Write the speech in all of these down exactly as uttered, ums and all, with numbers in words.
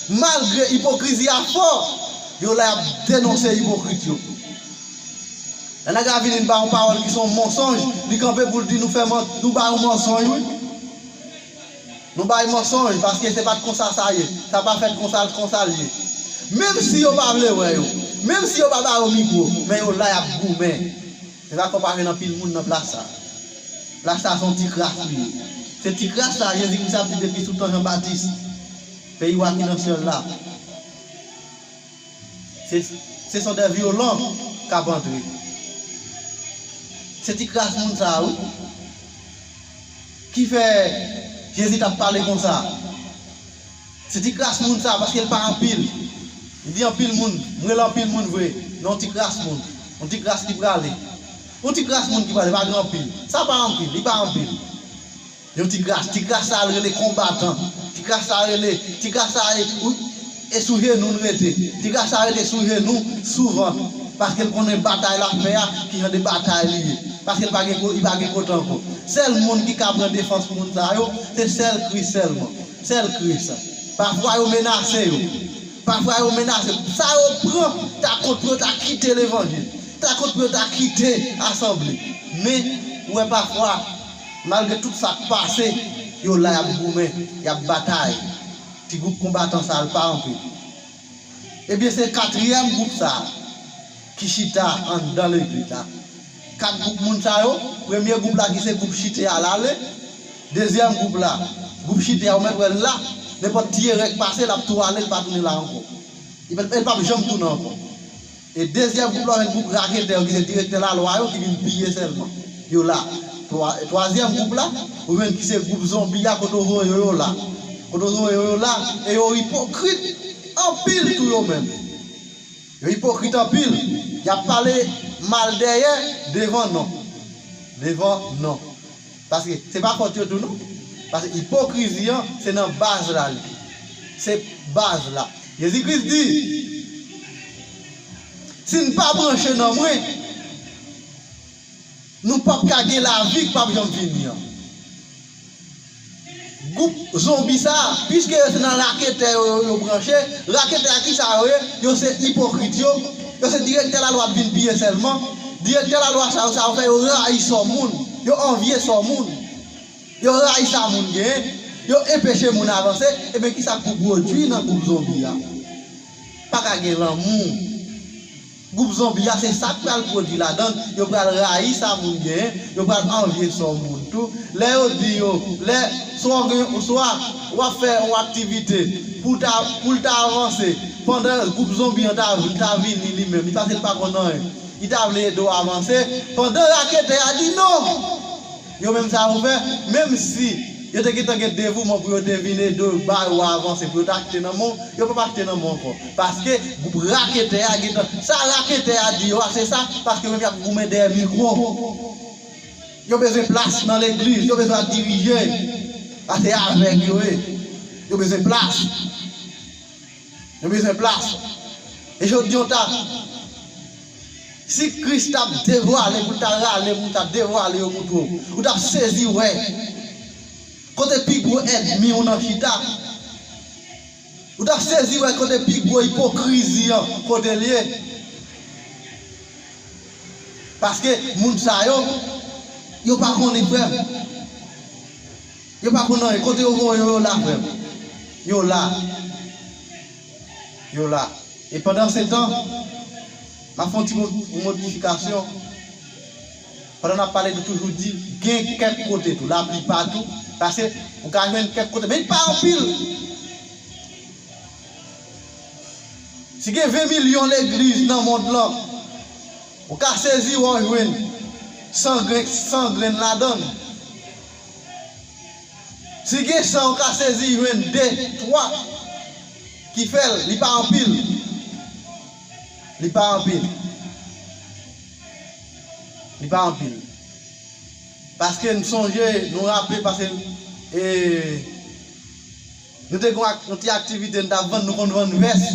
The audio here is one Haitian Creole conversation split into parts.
Malgre ipokrizi a fò, yo la y ap denonse ipokrit yo. Lè nèg la vini ba yon pawòl ki se yon mansonj, li kanpe pou l di nou fè man-, nou ba yon mansonj, wi. Nou bay mansonj, paske se pa t konsa sa ye. Sa pa fèt konsa, konsa l ye. Menm si yo pa vle wè yo, menm si yo pa ba yo mikwo, men yo la y ap goumen. Se sa k fè w pa jwenn anpil moun nan plas sa. Plas sa se yon ti kras li ye. Se ti kras sa Jezi Kris ap di depi sou tan Jan Batis. Peyi wa ki nan syèl la. Se, se son dè vyolan k ap antre. Se ti kras moun sa a, wi, ki fè Jezi t ap pale konsa. Se ti kras moun sa a, paske l pa anpil. Li di anpil moun, m rele anpil moun vre, men yon ti kras moun. Yon ti kras ki prale. Yon ti kras moun ki prale, pa gen anpil. Sa pa anpil, li pa anpil. Yon ti kras, ti kras sa a l rele konbatan. Ti kras sa a rele, ti kras sa a, e, ou, e sou jenou l rete. Ti kras sa a rete sou jenou souvan. Paske l konnen batay l ap fè a, ki jan de batay li ye. Paske l pa gen ko-, li pa gen kote ankò. Sèl moun ki ka pran defans pou moun sa yo, se sèl Kris sèlman. Sèl Kris. Pafwa yo menase yo. Pafwa yo menase. Sa yo pran, ta kont pou yo ta kite levanjil. Ta kont pou yo ta kite asanble. Men, ou wè pafwa, malgre tout sa k pase, yo la y ap goumen, y ap batay. Ti gwoup konbatan sa a, l pa anpil. Ebyen, se katriyèm gwoup sa a ki chita anndan legliz la. Kat gwoup moun sa yo, premye gwoup la ki se gwoup chite a l ale, dezyèm gwoup la, gwoup chite a ou mèt wè l la, nenpòt ti erè k pase, l ap tou ale, l pa tounen la ankò. Li p-, li p ap janm tounen ankò. E dezyèm gwoup la, jwenn gwoup raketè yo ki se direktè lalwa yo ki vin piye sèlman. Yo la. Twa-, twazyèm gwoup la, ou jwenn ki se gwoup zonbi a kote w voye yo, yo la. Kote w voye yo, yo la. E yo ipokrit anpil tou yo menm. Yo ipokrit anpil. Y ap pale mal dèyè devan non. Devan non. Paske se pa fòt yo tou non. Paske ipokrizi an, se nan baz la li ye. Se baz la. Jezi Kris di, si n pa branche nan mwen, nou p ap ka gen lavi k p ap janm fini an. Gwoup zonbi sa a, piske yo se nan raketè yo, yo, yo branche, raketè a ki sa yo ye? Yo se ipokrit yo, yo se direktè lalwa ap vin piye sèlman. Direktè lalwa sa yo, sa yo fè yo rayi sò moun, yo anvye sò moun, yo rayi sa moun genyen, yo enpeche moun avanse. Ebyen, ki sa k pou pwodui nan gwoup zonbi a? Pa ka gen lanmou. Gwoup zonbi a, se sa k pral pwodui ladan l. Yo pral rayi sa moun genyen, yo pral anvye sa moun tou. Lè yo di yo, lè swa w gen, swa w ap fè yon aktivite pou l ta, pou l ta avanse, pandan gwoup zonbi an ta, ta vini li menm, li pase l pa konn anyen. Li ta vle ede w avanse, pandan raketè a di non! Yo menm sa yo fè, menm si yo te gentan gen devouman pou yo te vin ede w, ba yo avanse, pou yo ta kite nan men w, yo p ap kite nan men w ankò. Paske gwoup raketè a gentan, sa raketè a di yo a, se sa, paske yo menm y ap goumen dèyè mikwo. Yo bezwen plas nan legliz, yo bezwen ap dirije. Paske avèg yo ye. Yo bezwen plas. Nou bezwen plas. E jodi an ta, si Kris t ap devwale, pou l ta rale moun, ta devwale yo pou tou, ou t ap sezi wè kote pi gwo ènmi w nan chita. Ou t ap sezi wè kote pi gwo ipokrizi an, kote l ye. Paske moun sa yo, yo pa konnen, frè m. Yo pa konn anyen. Kote yo voye yo, yo la, frè m. Yo la. Yo la. E pandan se tan, m ap fè yon ti mo-, modifikasyon. Pandan n ap pale, nou toujou di, gen kèk kote tou, laplipa tou, paske ou ka jwenn kèk kote, men li pa anpil. Si gen ven milyon legliz nan mond lan, ou ka sezi wè w jwenn san grenn, san grenn ladan l. Si gen san, ou ka sezi jwenn de, twa ki fè l, li pa anpil. Li pa anpil. Li pa anpil. Paske n sonje, nou raple, paske, e, nou te gen ak-, yon ti aktivite, n t ap vann, nou konn vann vès.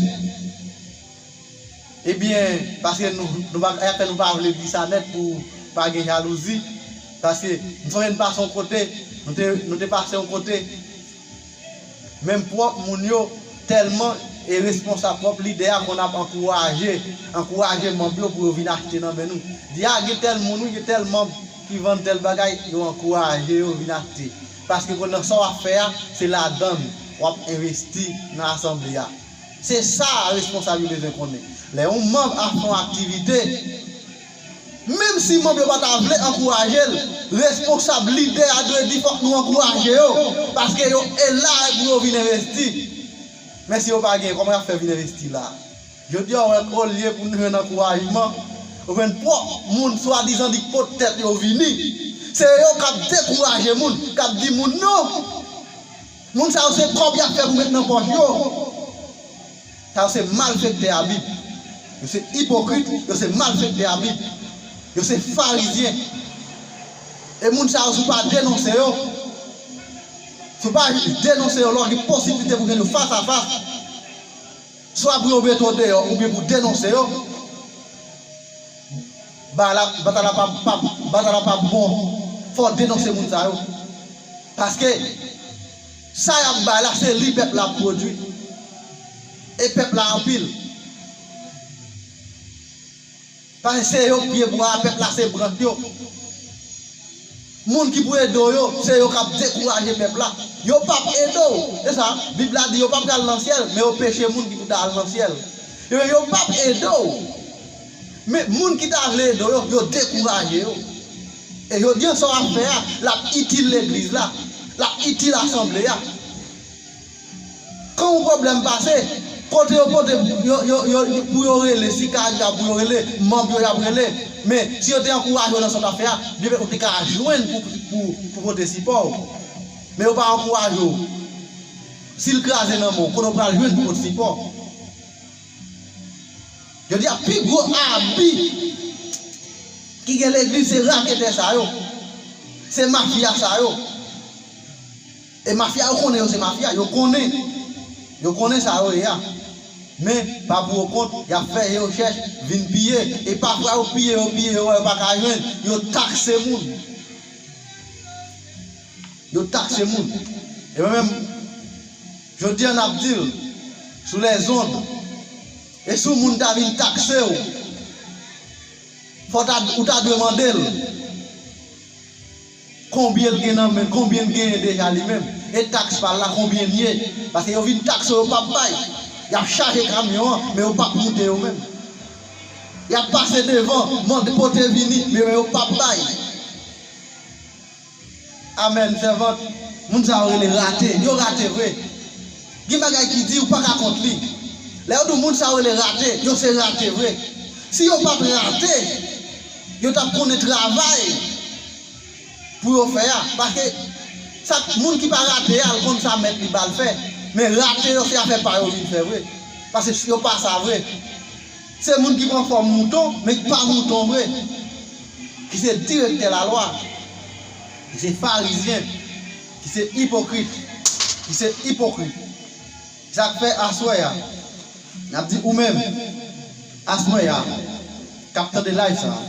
Ebyen, paske nou, nou pa, e ap fè nou pa vle di sa nèt pou pa gen jalouzi. Paske m sonje n pase yon kote, nou te, nou te pase yon kote, menm pwòp moun yo, Tèlman e responsab pwòp lidè a konn ap ankouraje, ankouraje manm yo pou yo vin achte nan men nou. Di a gen tèl moun wi, gen tèl manm ki vann tèl bagay, yo ankouraje yo vin achte. Paske konn nan sa w ap fè a, se ladan l w ap envesti nan asanble a. Se sa responsab yo bezwen konnen. Lè yon manm ap fè yon aktivite, menm si manm yo pa ta vle ankouraje l, responsab lidè a dwe di fòk nou ankouraje yo, paske yo e la pou yo vin envesti. Men si yo pa gen, kòman y ap fè vin envesti la? Jodi a, w wè, olye pou n jwenn ankourajman, w jwenn pwòp moun swadizan di k pot tèt yo vini. Se yo k ap dekouraje moun, k ap di moun non. Moun sa yo se kòb y ap fè pou met nan pòch yo. Sa yo se malfektè a Bib. Yo se ipokrit, yo se malfektè a Bib. Yo se farizyen. E moun sa yo, si w pa denonse yo, si w pa denonse yo, lè w gen posiblite pou jwenn yo fas a fas, swa pou yo mete w deyò oubyen pou denonse yo, ba la, batay la p ap, p ap, batay la p ap bon. Fò w denonse moun sa yo. Paske sa y ap bay la, se li pèp la ap pwodui. E pèp la anpil. Paske se yo k pye bwa a, pèp la se branch yo. Moun ki pou ede w yo, se yo k ap dekouraje pèp la. Yo p ap ede w. Se sa, Bib la di yo p ap pral nan syèl, men yo peche moun ki pou ta al nan syèl. Yo, yo p ap ede w. Men moun ki ta vle ede w yo, yo dekouraje yo. E jodi a, sa w ap fè a, l ap itil legliz la, l ap itil asanble a. Kan yon pwoblèm pase, kote yo pote yo, yo, yo, yo, pou yo rele, si ka di a pou yo rele, manm yo y ap rele. Men, si yo te ankouraje w nan sa w t ap fè a, Byen, ou te ka jwenn pou, pou, pou pote sipò w. Men yo pa ankouraje w. Si l kraze nan men w, kote w pral jwenn pou pote sipò? Jodi a, pi gwo abi ki gen legliz, se raketè sa yo. Se mafya sa yo. E mafya, yo konnen yo se mafya, yo konnen. Yo konnen sa yo ye a. Men, pa pou yo kont, y ap fè rechèch, vin piye. E pafwa, yo piye, yo piye, yo wè yo pa ka jwenn, yo takse moun. Yo takse moun. E mwen menm, jodi a n ap di l, sou lèzond, e si yon moun ta vin takse w, fò ta, ou ta dwe mande l konbyen l gen nan men l, konbyen l genyen deja li menm. E taks pa l la, konbyen l ye? Paske yo vin takse w, yo p ap bay. Y ap chaje kamyon an, men yo p ap moute yo menm. Y ap pase devan, mande pote vini, men yo p ap bay. Amèn, sèvant. Moun sa yo rele rate. Yo rate vre. Gen bagay ki di ou pa ka kont li. Lè yo di w moun sa yo rele rate, yo se rate vre. Si yo pa t rate, yo t ap konnen travay pou yo fè a. Paske sa, moun ki pa rate a, l konn sa mèt li ba l fè. Men rate yo, se afè pa yo vin fè vre. Paske yo pa sa vre. Se moun ki pran fòm mouton, men ki pa mouton vre. Ki se direktè lalwa. Ki se farizyen. Ki se ipokrit. Ki se ipokrit. Sa k fè aswè a, n ap di ou menm, aswè a, k ap tande live sa a,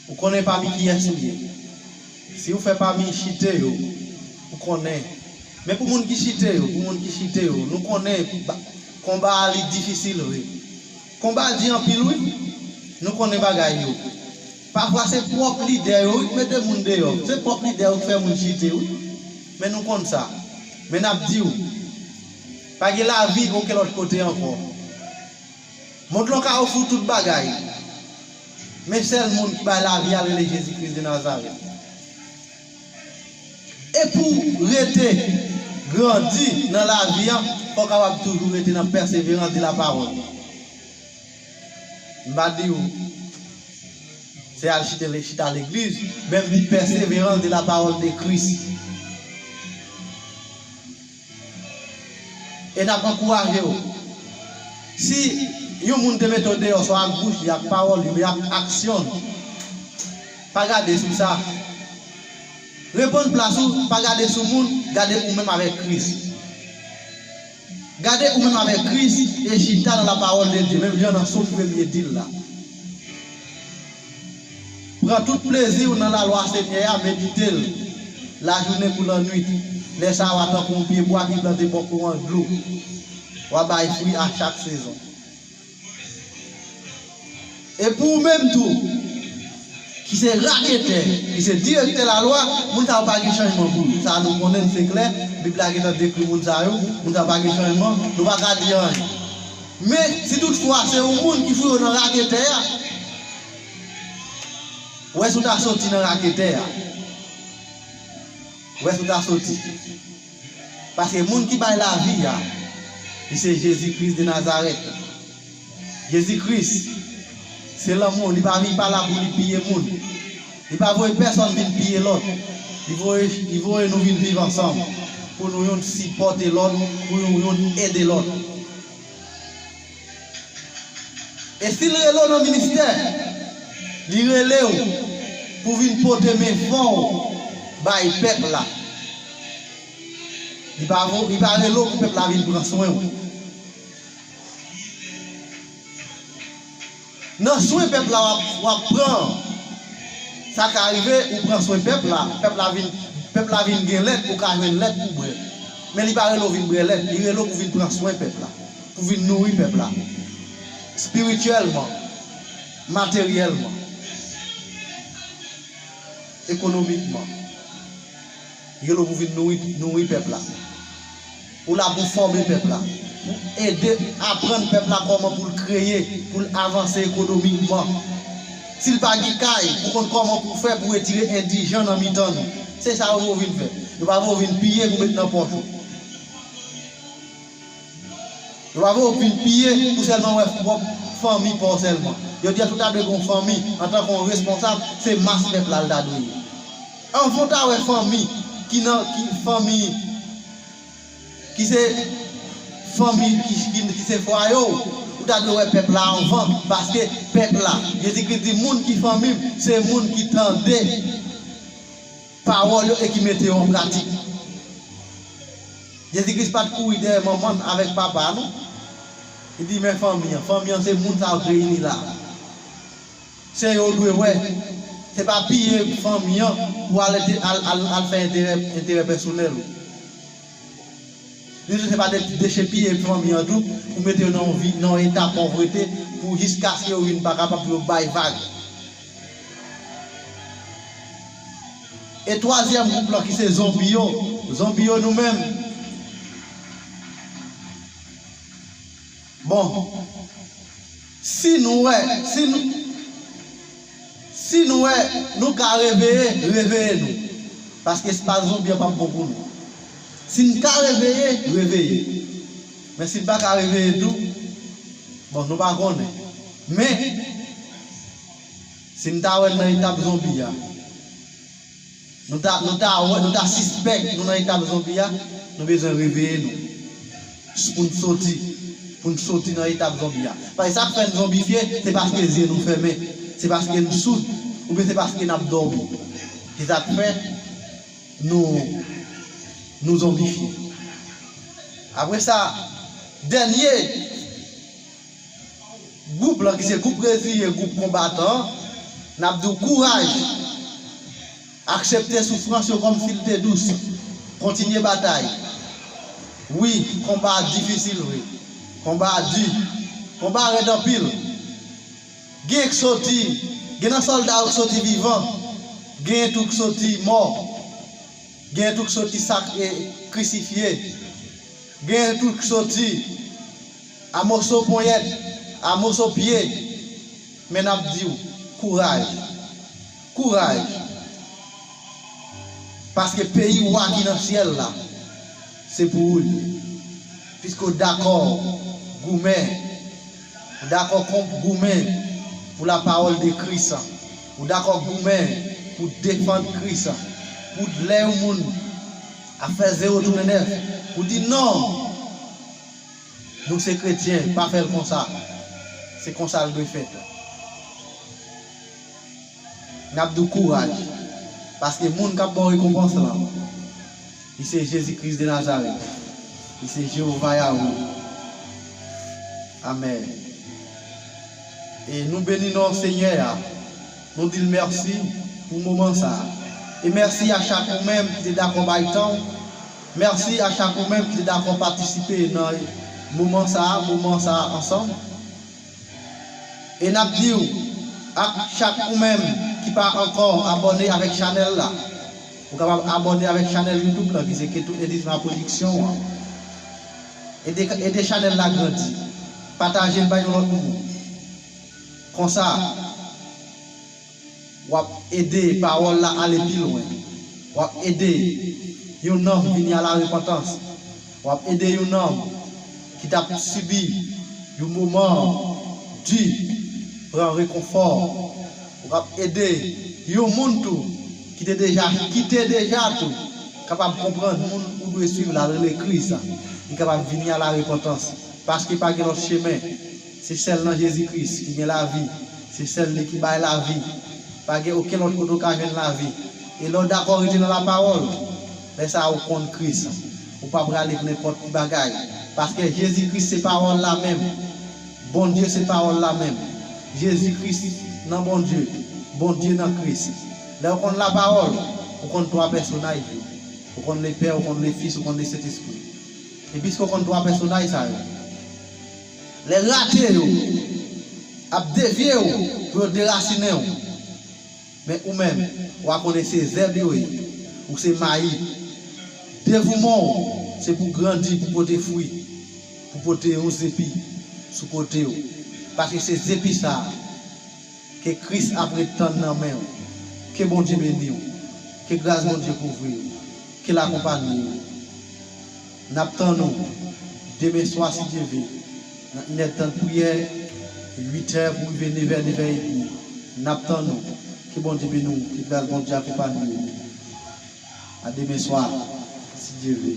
ou konnen pami kiyès ou ye. Si w fè pami chite yo, ou konnen. Men pou moun ki chite yo, pou moun ki chite yo, nou konnen ba-, konba a li difisil vre. Konba a di anpil wi. Nou konnen bagay yo. Pafwa se pwòp lidè yo wi k mete moun deyò. Se pwòp lidè yo k fè moun chite wi. Men nou konn sa. Men n ap di w, pa gen lavi okenn lòt kote ankò. Mond lan ka ofri w tout bagay. Men sèl moun ki bay lavi a rele Jezi Kris de Nazarèt. E pou rete grandi nan lavi a, fò w kapab toujou rete nan pèseverans de la pawòl. M pa di w se al chita le-, chita legliz, men m di pèseverans de la pawòl de Kris. E n ap ankouraje w. Si yon moun te mete w deyò, swa ak bouch li, ak pawòl li, men ak aksyon l, pa gade sou sa. Reponn plas ou, pa gade sou moun, gade ou menm avèk Kris. Gade ou menm avèk Kris e chita nan la pawòl de Dye, menm jan nan Sòm premye di l la. Pran tout plezi w nan lalwa Senyè a, medite l lajounen kou lannwit. Lè sa a, w a tankou yon pyebwa ki plante bò kouran dlo. W ap bay fwi a chak sezon. E pou ou menm tou, ki se raketè, ki se direktè lalwa, moun sa yo pa gen chanjman pou yo. Sa nou konnen l, se klè, Bib la gentan dekri moun sa yo, moun sa yo pa gen chanjman, nou pa ka di anyen. Men, si toutfwa se yon moun ki foure w nan raketè a, w èske w ta soti nan raketè a? W èske w ta soti? Paske moun ki bay lavi a, li se Jezi Kris de Nazarèt. Jezi Kris, se lanmou, li pa, li pa la pou li piye moun. Li pa voye pèsonn vin piye lòt. Li voye, li voye nou vin viv ansanm, pou nou youn sipòte lòt, pou nou youn ede lòt. E si l rele w nan ministè, li rele w pou vin pote men fò w bay pèp la. Li pa vo-, li pa rele w pou pèp la vin pran swen w. Nan swen pèp la w ap, w ap pran. Sa ka rive, ou pran swen pèp la, pèp la vin, pèp la vin gen lèt, ou ka jwenn lèt pou bwè. Men li pa rele w vin bwè lèt, li rele w pou vin pran swen pèp la, pou vin nouri pèp la. Espirityèlman, materyèlman, ekonomikman. Li rele w pou vin nouri, nouri pèp la. Ou la pou fòme pèp la, pou ede aprann pèp la kòman pou l kreye, pou l avanse ekonomikman. Si l pa gen kay, pou konn kòman pou fè pou retire endijan nan mitan nou. Se sa yo vin fè. Yo pa vin piye pou met nan pòch ou. Yo pa vin piye pou sèlman wè pwòp fanmi pa w sèlman. Yo di tout ta dwe gen yon fanmi, antanke yon responsab, se mas pèp la l ta dwe ye. Anvan w ta wè fanmi ki nan, ki fanmi ki se fanmi ki, ki, ki se fwaye w, ou ta dwe wè pèp la anvan, paske pèp la, Jezi Kris di, moun ki fanmi m, se moun ki tande pawòl yo e ki mete yo an pratik. Jezi Kris pa t kouri dèyè manman l avèk papa l, non. Li di, men fanmi an, fanmi an se moun sa yo k reyini la. Se yo w dwe wè. Se pa piye fanmi an pou al, al, al, al fè enterè, enterè pèsonèl ou. Li di se pa de, dechepiye fanmi an tou, pou mete yo nan yon vi, nan yon eta povrete, pou jiskaske yo vin pa kapab pou yo bay vag. E twazyèm gwoup lan ki se zonbi yo, zonbi yo nou menm. Bon, si nou wè, si nou, si nou wè nou ka reveye, reveye nou. Paske espas zonbi an p ap bon pou nou. Si n ka reveye, reveye. Men si n pa ka reveye tou, bon, nou pa konnen. Men, si n ta wè n nan etap zonbi a, nou ta, nou ta wè, nou ta sispèk nou nan etap zonbi a, nou bezwen reveye nou. Pou n soti, pou n soti nan etap zonbi a. Paske sa k fè n zonbifye, se paske zye nou fèmen, se paske n soud, oubyen se paske n ap dòmi. Se sa k fè nou, nou zonbifye. Apre sa, dènye gwoup lan, ki se gwoup reziye, gwoup konbatan, n ap di w kouraj. Aksepte soufrans yo kòmsi l te dous. Kontinye batay. Wi, konba a difisil vre. Konba a di. Konba a rèd anpil. Gen k soti, gen nan sòlda yo k soti vivan. Gen tou k soti mò. Gen tou k soti sak-, e, krisifye. Gen tou k soti a moso ponyèt, a moso pye. Men n ap di w, kouraj. Kouraj. Paske peyi w a ki nan syèl la, se pou ou l ye. Piske w dakò goumen, ou dakò kon-, goumen pou lapawòl de Kris, ou dakò goumen pou defann Kris, pou lè yon moun ap fè zewo tounen nèf, ou di non, nou se kretyen, pa fè l konsa, se konsa l dwe fèt. N ap di w kouraj, paske moun k ap ba w rekonpans lan, li se Jezi Kris de Nazarèt, li se Jewova Yawe. Amèn. E nou beni non Senyè a, nou di l mèsi pou moman sa a. E mèsi a chak ou menm ki te dakò bay tan w. Mèsi a chak ou menm ki te dakò patisipe nan, moman sa a, moman sa a ansanm. E n ap di w, ak chak ou menm ki pa ankò abòne avèk chanèl la, ou kapab abòne avèk chanèl YouTube la, ki se Ketou Edisma Production an. Ede, ede chanèl la grandi. Pataje l bay yon lòt moun. Konsa, w ap ede pawòl la ale pi lwen. W ap ede yon nanm vini a la repantans. W ap ede yon nanm ki t ap sibi yon moman di pran rekonfò. W ap ede yon moun tou ki te deja kite deja tou kapab konprann moun ou dwe swiv la, l rele Kris. Li kapab vini a la repantans, paske pa gen lòt chemen. Se sèl nan Jezi Kris ki gen lavi. Se sèl li ki bay lavi. Pa gen okenn lòt kote w ka jwenn lavi. E lè w dakò rete nan lapawòl, lè sa a ou konn Kris. Ou pa prale pou nenpòt ti bagay. Paske Jezi Kris se pawòl la menm. Bondye se pawòl la menm. Jezi Kris nan Bondye. Bondye nan Kris. Lè w konn lapawòl, ou konn twa pèsonaj yo. Ou konn Lepè, ou konn Lefis, ou konn Lesentespri. E piske w konn twa pèsonaj sa yo, lè rate yo ap devye w pou yo derasinen w. Men ou menm, w a konnen se zèb yo ye, ou se mayi. Devouman w se pou grandi, pou pote fwi, pou pote yon zepi sou kote w. Paske se zepi sa a ke Kris ap ret tann nan men w. Ke Bondye beni w. Ke gras Bondye kouvri w. Ke l akonpaye w. N ap tann ou demen swa, si Dye vle, nan inèdtan priyè, uit è pou rive nevè, nevè edmi. N ap tann ou. Ke Bondye beni w. Ke gras Bondye akonpaye w. A demen swa, si Dye vle.